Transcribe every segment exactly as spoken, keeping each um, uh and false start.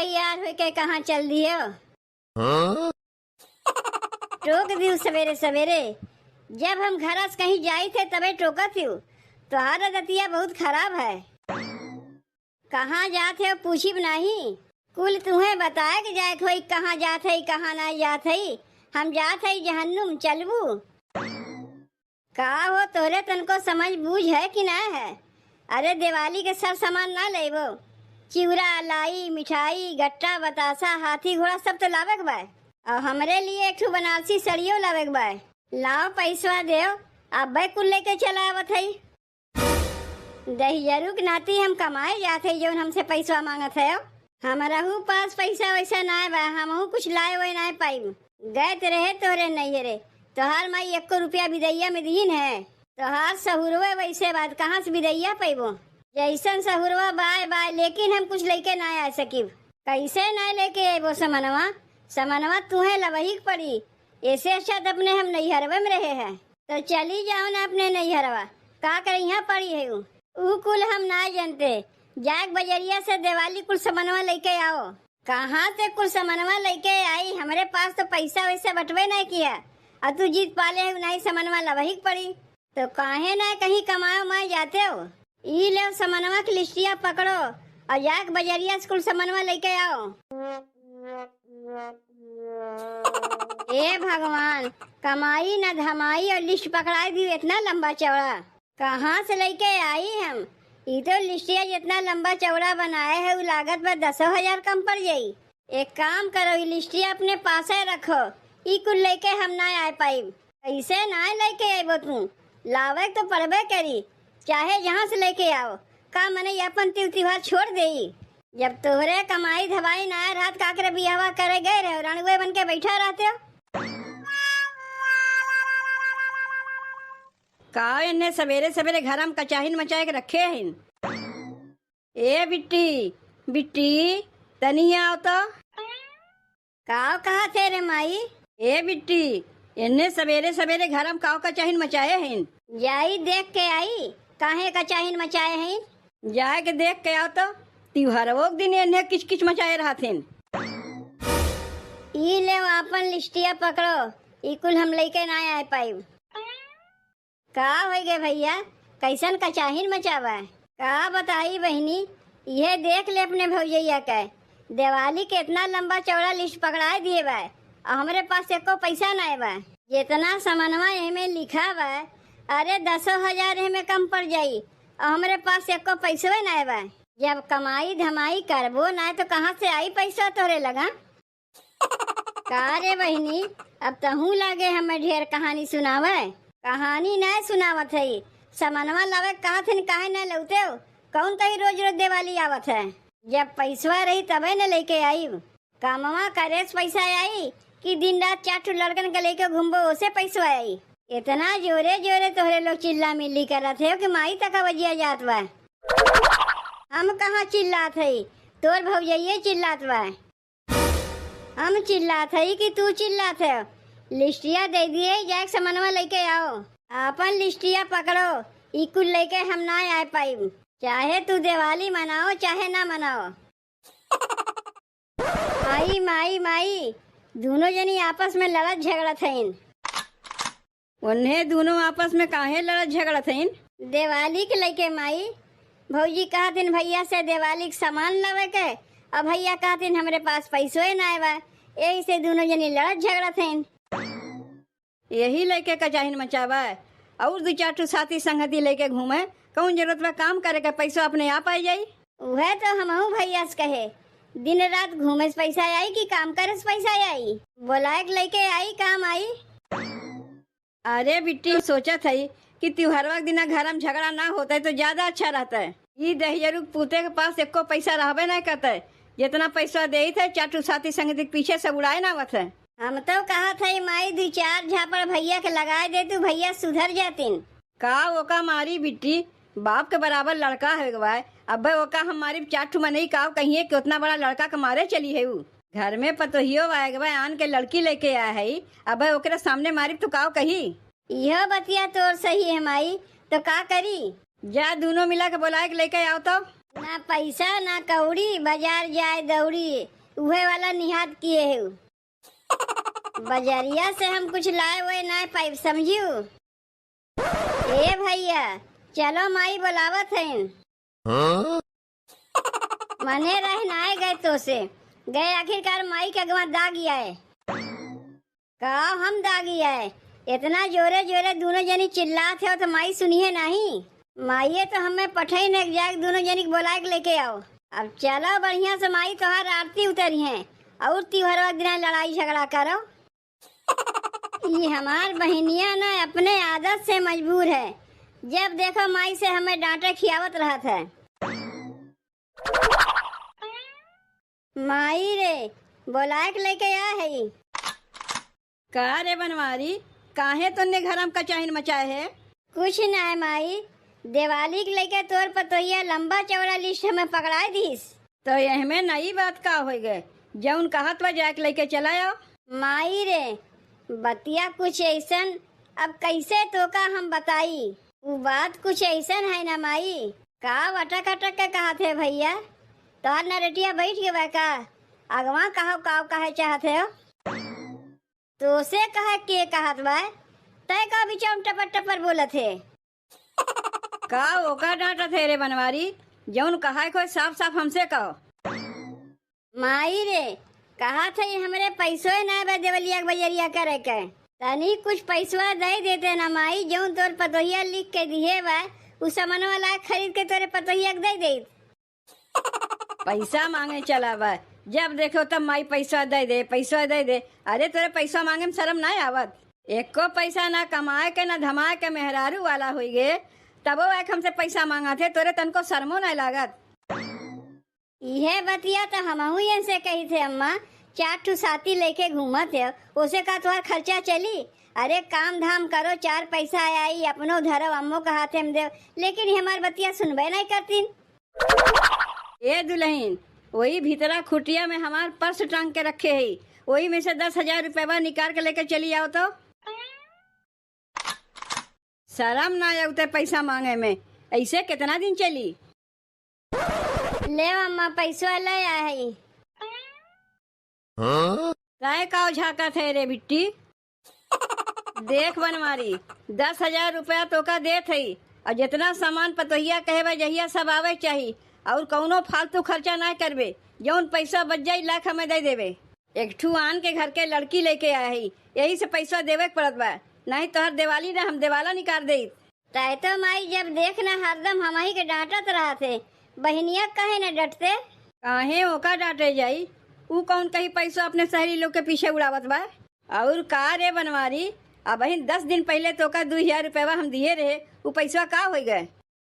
यार होइके कहाँ चल दियो? हाँ? टोक दियो सवेरे सवेरे। जब हम घर से कहीं जाई थे तबे टोकत हियो। तोहार आदतिया बहुत खराब है। कहाँ जात है पूछिब नाही? कुल तुहें बताए के जाए के होई, कहाँ जात है, कहाँ ना जात है। हम जात है जहन्नुम, चलबू? का हो, तोहरे तनको समझ बूझ है कि ना है? अरे, दिवाली के सब सामान ना लेबो? चिउरा, लाई, मिठाई, गट्टा, बतासा, हाथी, घोड़ा सब तो लावे के बा। और हमरे लिए एक ठो बनारसी सड़ियो लावे के बा। लाओ पैसवा देव, अब्बे कुल लेके चला आवत है। दहिजरू के नाती हम कमाए जात है, जौन हमसे पैसवा मांगत है। हमरहू पास पैसा वैसा नाय बा, हमहू कुछ लाए वाए नाय पाइब। गए त रहे तोहरे नैहरे, तोहार माई एको रुपया बिदैया में दीन है? तोहार सहुरवे वैसे बात, कहाँ से बिदैया पैबो? जैसन सहुरवा बाय बाय, लेकिन हम कुछ लेके ना आ सकिब। कैसे ना लेके अइबो समनवा? समनवा तुहे लबही के पड़ी। ऐसे अच्छा त अपने हम नैहरवे में रहे हैं। तो चली जाओ ना अपने नैहरवा, का करे यहाँ पड़ी है उ? उ कुल हम ना जानते। जाके बजरिया से दिवाली कुल समनवा लेके आओ। कहाँ से कुल समनवा लेके आई? हमरे पास तो पैसा वैसा बटवे नहीं किया। और तू जीत पाले है, नहीं समनवा लवही के पड़ी। तो काहे ना कहीं कमाओ माए जाते हो? ई ले समनवा के लिस्टिया पकड़ो और जाके बजरिया से कुल समनवा लेके आओ। ए भगवान, कमाई ना धमाई और लिस्ट पकड़ाई दी इतना लंबा चौड़ा। कहाँ से लेके आई हम? ई तो लिस्टिया जितना लंबा चौड़ा बनाए है, उ लागत बा दसो हजार कम पड़ जाई। एक काम करो, ई लिस्टिया अपने पासे रखो, ई कुल लेके हम ना आए पाइब। ऐसे ना लेके अइबो तू, लावे तो पड़बे करी, चाहे जहाँ से लेके आओ। का मने अपन तिउ तिहार छोड़ देई? जब तोहरे कमाई धमाई ना रहत, का करे बियाहवा करे गए रहे, रणुए बन के बैठा रहते हो। का एन्ने सवेरे सवेरे घर में कचाहिन मचाए के रखे हइन? ए बिट्टी, बिट्टी, तनी आओ तो। का कहा थे रे माई? ए बिट्टी, एन्ने सवेरे सवेरे घर में काव कचाहिन मचाए हइन? जाई देख के आई, काहे कचाहिन मचाए हइन? जाए के देख के आओ तो, तिउहरवो के दिन एन्ने किच किच मचाए रहत हइन। ई लेव आपन लिस्टिया पकड़ो, ई कुल हम लेके ना आए पाइब। का होइ गए भइया, कैसन कचाहिन मचावा? का बताई बहिनी, इहे देख ले अपने भौजैया के, दिवाली के इतना लंबा चौड़ा लिस्ट पकड़ाए दिए बा, और हमरे पास एको पैसा नाय बा। जितना समनवा एमे लिखा बा, अरे दसो हजार एमे कम पड़ जाई, और हमरे पास एको पैसवे नाय बा। जब कमाई धमाई करबो नाय तो कहाँ से आई पैसा तोहरे लगा? का रे बहिनी, अब तहूँ लागे हमें ढेर कहानी सुनावे? कहानी नाय सुनावत हई, समनवा लावे कहत हन, काहे नाय लौते हो? कौन तही रोज रोज दिवाली आवत है? जब पैसवा रही तबे न लेके आईब। कामवा करे से पैसा आई कि दिन रात चार ठो लड़कन के लेके घूमबो, ओसे पैसवा आई? इतना जोरे जोरे तोहरे लोग चिल्ला मिल्ली करत है कि माई तक आवाजिया जात बा। हम कहाँ चिल्लात हई, तोर भौजैये चिल्लात बा। हम चिल्लात हई कि तू चिल्लात है? लिस्टिया दे दिए, जाके समनवा लेके आओ। आपन लिस्टिया पकड़ो, ई कुल लेके हम ना आए पाइब। चाहे तू दिवाली मनाओ, चाहे ना मनाओ। आई माई, माई, दूनो जनी आपस में लड़त झगड़त हइन। उन्हें दूनो आपस में काहे लड़त झगड़त हइन? दिवाली के लेके माई, भौजी कहतिन भैया से दिवाली के सामान लावे के, और भैया कहतिन हमरे पास पैसोए ना आए बा, यही से दूनो जनी लड़त झगड़त हइन। यही लेके कचाहिन मचावे, और दू चार ठो साथी संगति लेके घूमे, कौन जरूरत बा काम करे के, पैसो अपने आप आ जाई। उहे तो हमहू भैया से कहे, दिन रात घूमे से पैसा आई कि काम करे से पैसा आई? बोलाए के लेके आई, काम आई। अरे बिट्टी, सोचत हई कि त्योहारवा के दिना घर में झगड़ा ना होते तो ज्यादा अच्छा रहते। ई दहिजरू के पूते के पास एको पैसा रहबे ना करते, जितना पैसा देत है चार ठो साथी संगति के पीछे से उड़ाए ना आवत है। हम तो कहत हई माई, दू चार झापड़ भैया के लगाए दे तू, भैया सुधर जातिन। का ओका मारी बिट्टी, बाप के बराबर लड़का है गवा, अबे ओका हम मारी चार ठो मनई काव कहिए कि उतना बड़ा लड़का के मारे चली है ऊ। घर में पतोहियो आए गवा, आन के लड़की लेके आए है, अबे ओकरे सामने मारी तो काव कही। इहो बतिया तोर सही है माई, तो का करी? जा दूनो मिला के बोलाए के लेके आओ तो। ना पैसा ना कौड़ी, बाजार जाए दौड़ी, उहे वाला निहात किए है। बजरिया से हम कुछ लाए वोए नाय पाइब, समझियो। ए भैया, चलो, माई बोलावत हईन। हाँ? मने रह नाय गए तोसे, गए आखिरकार माई के अगवा दागी आए। का हम दागी आए? इतना जोरे जोरे दोनों जनी चिल्लात है तो माई सुनिए नहीं। माइये तो हमें पठई ने जाके दोनों जनी के बोलाए के लेके आओ। अब चलो बढ़िया से माई तोहार आरती उतरी है और त्योहार वाले दिन लड़ाई झगड़ा करो। ई हमार बहिनिया ना अपने आदत से मजबूर है, जब देखो माई से हमें डांटे खियावत रहत है। माई रे, बोलाए के लेके आ है। का रे बनवारी, काहे तोन्ने घर में कचाहिन मचाए है? कुछ ना है माई, दिवाली के लेके तोर पतोहिया लंबा चौड़ा लिस्ट हमें पकड़ाए दीस। तो यह में नई बात का होई गए, जौन कहत बा जाए के लेके चला आओ। माई रे, बतिया कुछ ऐसन, अब कैसे तोका हम बताई? उ बात कुछ ऐसन है ना माई। का अटक अटक के कहत है भैया? तोहर नरेटिया बैठ गवा का? अगवा कहो का कहे चाहत है? तोसे कहे के कहत बा? तय का बिचाम टपर टपर बोलत है? का ओका डांटत है रे बनवारी? जौन कहा को साफ साफ हमसे कहो। माई रे, कहा थे हमरे पैसोए ना बा देवलिया के बजरिया करे के। तनी कुछ पैसवा दे देते ना माई, जौन तोर पतोहिया लिख के दिहे बा, उ सामानवा ला खरीद के तोरे पतोहिया के दे देत। पैसा मांगे चला बा, जब देखो तब माई पैसा दे दे, पैसा दे दे। अरे तोरे पैसा मांगे में शर्म ना आवत? एको पैसा ना कमाए के ना धमाए के मेहरारू वाला होई गे, तबो एक हमसे पैसा मांगा थे, तोरे तनको शर्मो ना लागत? इहे बतिया तो हमहू इनसे कही थे, अम्मा, चार ठू साथी लेके घूमत है, ओसे का तोहार खर्चा चली? अरे काम धाम करो, चार पैसा आई, अपनो धरो, अम्मो का हाथे में देव, लेकिन ये हमार बतिया सुनबे नहीं करतीन। ए दुल्हन, वही भीतरा खुटिया में हमार पर्स टांग के रखे है, वही में से दस हजार रुपया निकाल के लेके चली आओ तो। शर्म ना आवते पैसा मांगे में, ऐसे कितना दिन चली? ले अम्मा, पैसवा ले आए हई। हाँ? काय का झांकत है रे बिट्टी? देख बनवारी, दस हजार रुपया तोका देत हई, और जितना सामान पतोहिया कहे बा जहिया सब आवे चाही, और कौनो फालतू खर्चा ना करबे। जौन पैसा बच जाई लाख हमें दे देबे। एक ठू आन के घर के लड़की लेके आए हई, यही से पैसा देवे के पड़त बा, नहीं तोहर दिवाली ना हम दिवाला निकाल देइत। तै तो माई जब देख ना हरदम हमही के डांटत रहत है, बहिनिया काहे ना डटते? काहे ओका डांटे जाई? ऊ कौन कहीं पैसा अपने सहेली लोग के पीछे उड़ावत बा? और का रे बनवारी, अबहिन दस दिन पहले तोका दू हजार रुपया हम दिए रहे, ऊ पैसा का होई गए?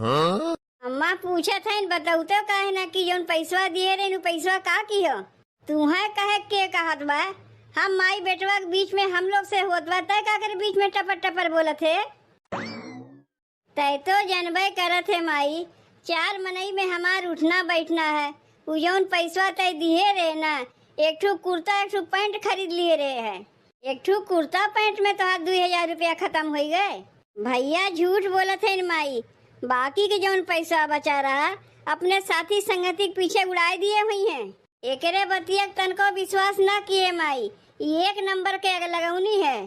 हाँ? अम्मा पूछत हईन, बतौते काहे ना कि जौन पैसवा दिए रहे, उ पैसवा का किहो? तुहे कहे के कहत बा? हम माई बेटवा के बीच में हम लोग से होत बा, तै का करे बीच में टपर टपर बोलत है? तै तो जनबे करत है माई, चार मनई में हमार उठना बैठना है। उ जौन पैसवा तै दिए रहे ना, एक ठो कुर्ता, एक ठो पैंट खरीद लिए रहे है। एक ठो कुर्ता पैंट में तोहार दू हजार रुपया खत्म होई गए। भैया झूठ बोलत है माई, बाकी के जौन पैसा बचा रहा, अपने साथी संगति के पीछे उड़ाए दिए हुई हैं। एकरे बतिया के तनको विश्वास ना किए माई, ई एक नंबर के अग लगौनी है।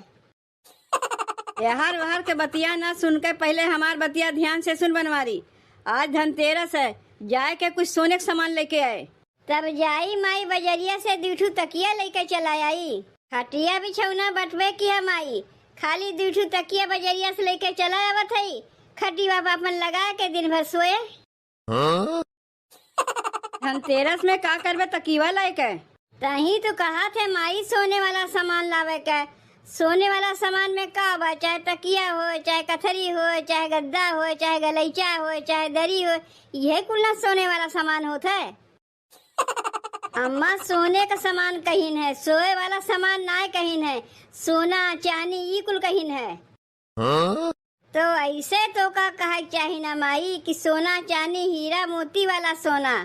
एहर ओहर के बतिया ना सुन के पहले हमार बतिया ध्यान से सुन बनवारी। आज धनतेरस है, जाए के कुछ सोने के सामान लेके आए। तब जाई माई बजरिया से दू ठू तकिया लेके चला आई। खटिया बिछौना बटबे किहा माई, खाली दू ठू तकिया बजरिया से लेके चला आवत हई। खटिया पर अपन लगा के दिन भर सोए। हाँ? धनतेरस में का करबे तकिया लेके? तही तो कहत है माई सोने वाला सामान लावे के। सोने वाला सामान में का बा, चाहे तकिया हो, चाहे कथरी हो, चाहे गद्दा हो, चाहे गलैचा हो, चाहे दरी हो, यह कुल ना सोने वाला सामान होत है। अम्मा सोने का सामान कहिन है, सोए वाला सामान नाय कहिन है, सोना चांदी ई कुल कहिन है। हाँ? तो ऐसे तोका कहे चाही ना माई कि सोना चांदी हीरा मोती वाला सोना।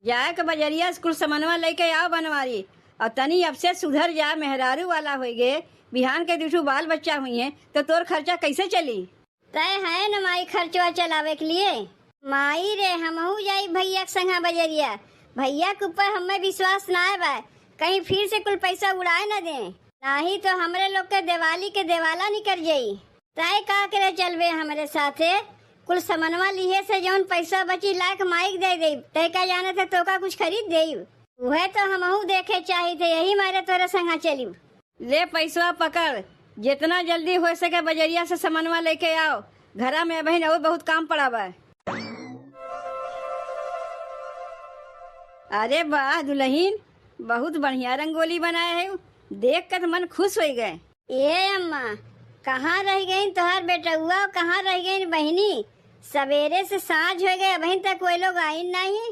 जाए के बजरिया से कुल समनवा लेके आओ बनवारी, और तनी अब से सुधर जा, मेहरारू वाला होई गे। बिहान के दू ठू बाल बच्चा हुई हैं, तो तोर खर्चा कैसे चली? तय है न माई खर्चवा चलावे के लिए। माई रे, हमहू जाई भैया के संगा बजरिया, भइया के ऊपर हमें विश्वास नाहीं बा, कहीं फिर से कुल पैसा उड़ाए न दें, नाहीं तो हमरे लोग के देवाली के देवाला निकर जाई। तय का करे चलबे हमरे साथे? कुल समनवा लिहे से जौन पैसा बची लाइक माइक दे देब। तय का जाने थे तोका कुछ खरीद देब। उहे तो हमहू देखे चाहित है, यही मारे तोरे संगा चलिब। ले पैसवा पकड़, जितना जल्दी हो सके बजरिया से समनवा लेके आओ, घरा में अबहिन और बहुत काम पड़ा बा। अरे वाह दुलहिन, बहुत बढ़िया रंगोली बनाए है, देख के तो मन खुश होइ गए। ए अम्मा, कहाँ रहि गइन तोहार बेटउआ, कहाँ रहि गइन बहिनी? सबेरे से साँझ होइ गए, अबहिन तक कोई लोग आइन नाहीं।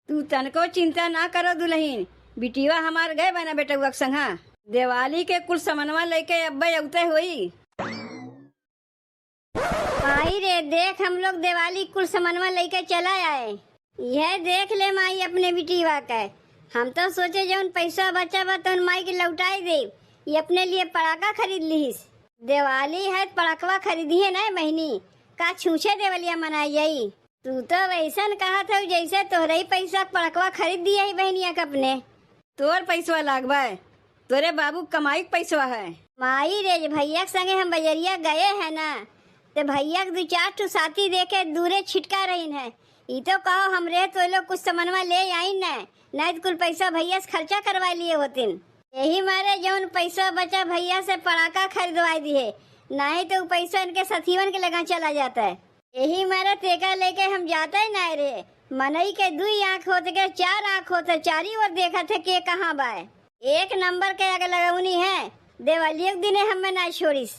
तू तनको चिंता ना करो दुलहिन, बिटिया हमार गए बा ना बेटउआ के संगा। देवाली के कुल समनवा लइके अब्बे अउते होई। माई रे, देख हम लोग देवाली कुल समनवा लइके चला आए। यह देख ले माई अपने बिटिया के। हम तो सोचे जौन पैसा बचा बा तौन माई के लौटाई देब। ये अपने लिए पड़ाका खरीद लिहिस। देवाली है, पड़कवा खरीदिहे ना बहिनी, का छूछे देवलिया मनाई जाई? तू तो वैसन कहत हऊ जैसे तोहरे ही पैसा पड़कवा खरीद दिए ही बहिनिया के अपने। तोर पैसवा लाग बा, तोरे बाबू के कमाई के पैसवा है। माई रे, जे भइया के संगे हम बजरिया गए हैं ना, ते भइया के दू चार ठो साथी देखे दूरे छिटका रहीन है। ई तो कहो हमरे तो लोग कुछ समनवा ले आइन ना, नहीं तो कुल पैसा भइया से खर्चा करवा लिए होतिन। यही मारे जौन पैसा बचा भइया से पड़ाका खरीदवाई दिहे, नहीं तो उ पैसा इनके सथीवन के लगा चला जाता है। यही मारे तेका लेके हम जाते ही नाहीं रे। मनई के दुई आँख होत के चार आँख होत, चारी ओर देखत है के कहाँ बाय। एक नंबर के आग लगौनी है, देवालियो के दिने हमें ना छोड़िस।